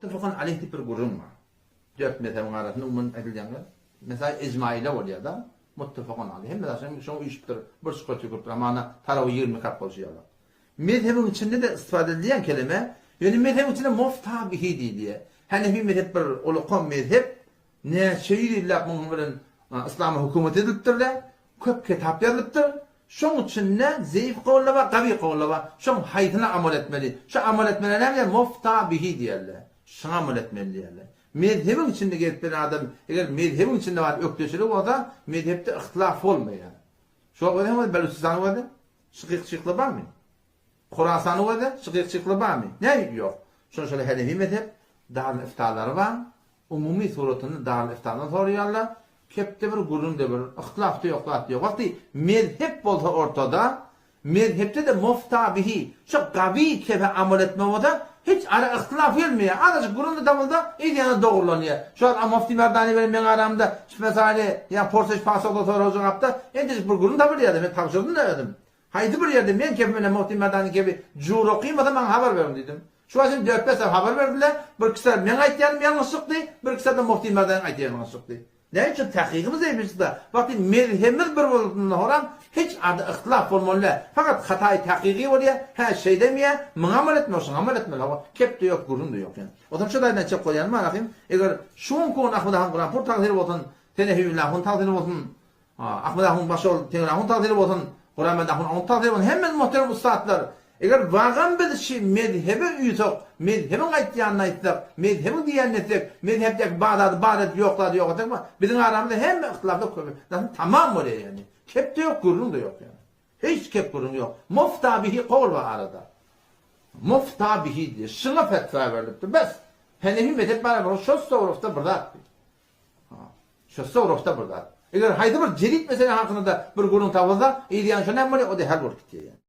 Muttefakun aleyh diýip bir gürrüň bar. Dört mezhebiň arasynda umuman aýdylýan mesaý ejmaile bolýar-da. Muttefakun aleyh. Hemme zat şoňa üýşüpdir, bir çukur tüýküripdir. Hamana tarawy 20 kap bolşy ýaly. Mezhebiň içinde-de istifade edilýän keleme, ýöne mezhebiň içinde mufta bihi diýilýär. Hanefi mezhep bir ulukan mezhep, näçe ýüz ýyllap munuň bilen yslama hökümet edilipdir-de, köp kitap ýazylypdyr. Şoň içinde zeýif kowullar bar, gawy kowullar bar. Şoň haýsyna amal etmeli? Şo amal etmelä näme diýýär? Mufta bihi diýýärler. Şuňa amal etmeli diýýärler. Mezhebiň içinde gezip bilen adam, eger mezhebiň içinde bar ökdeçilik bolsa, mezhepde yhtylaf bolmaýar. Şo özem bolsa Belüçistanyň özi şykyk-çykly barmy? Horasanyň özi şykyk-çykly barmy? Näme ýok. Şonuň şeýle Hanefi mezhep darul iftalary bar. Umumy suratynda darul iftadan soraýarlar. Kepde bir gürrüňde bir yhtylaf-da ýok zat ýok. Wagty mezhep bolsa ortada, mezhepde-de mufta bihi, şo gawy kefe amal etme bolsa, hiç ara yhtylaf gelmeýär. Azajyk gürrüň-de tapylsa, yz ýany dogrulanýar. Şu wagt Mufti Merdani bilen meň aramda şu mesaýly ýa porseş pasokda sorag-jogapda entejik bir gürrüň tapylýardy. Men tabşyrdym-da özüm. Haýsy bir ýerde meň kepim bilen Mufti Merdanyň kepi jur okymasa maňa habar beriň diýdim. Şu wagt şimdi dört-bäş sap habar berdiler. Bir kişiler meň aýtýanym ýalňyş çykdy, bir kişiler-de Mufti Merdanyň aýtýany ýalňyş çykdy. Näme üçin tahkygymyz eýmişdi-de, wagty mezhebimiz bir bolanda horam hiç ady yhtylaf bolmaly däl. Fakat hataýy tahkygy bolýar, hä şeýdemýä, muňa amal etmeli, şuňa amal etmeli, hawa, kep-de ýok, gürrüň-de ýok ýa. Ozal şu taýdan çek goýýanym bar ahym, eger şu günki gün Ahmet ahun Kuranpur tagsyry bolsun, Senefi Ahun tagsyry bolsun, Ahmet ahun baş ol Teňri ahun tagsyry bolsun, Guramet ahun oň tagsyry bolsun, hemmesi muhterem ussatlar. Eger wagam biz şi mezhebe uýsak, mezhebiň aýtýanyny aýtsak, mezhebiň diýýänini etsek, mezhepdäki bar zady bar edip ýok zady ýok etsek, biziň aramyzda hemme yhtylaflar köp, nasıl tamam bolýar ýagny. Kep-de ýok, gürrüň-de ýok ýagny. Hiç kep gürrüň ýok. Mufta bihi kowul bar arada. Mufta bihi diýýär. Şuňa fetwa berlipdir. Bes. Henefi mezhep bar, şo soragda bir zat. Şu soragda bir zat. Eger haýsy bir jedit mesele hakynda-da bir gürrüň tapylsa, yz ýany şo näme bolýar, o-da hal bolup gitýär ýani.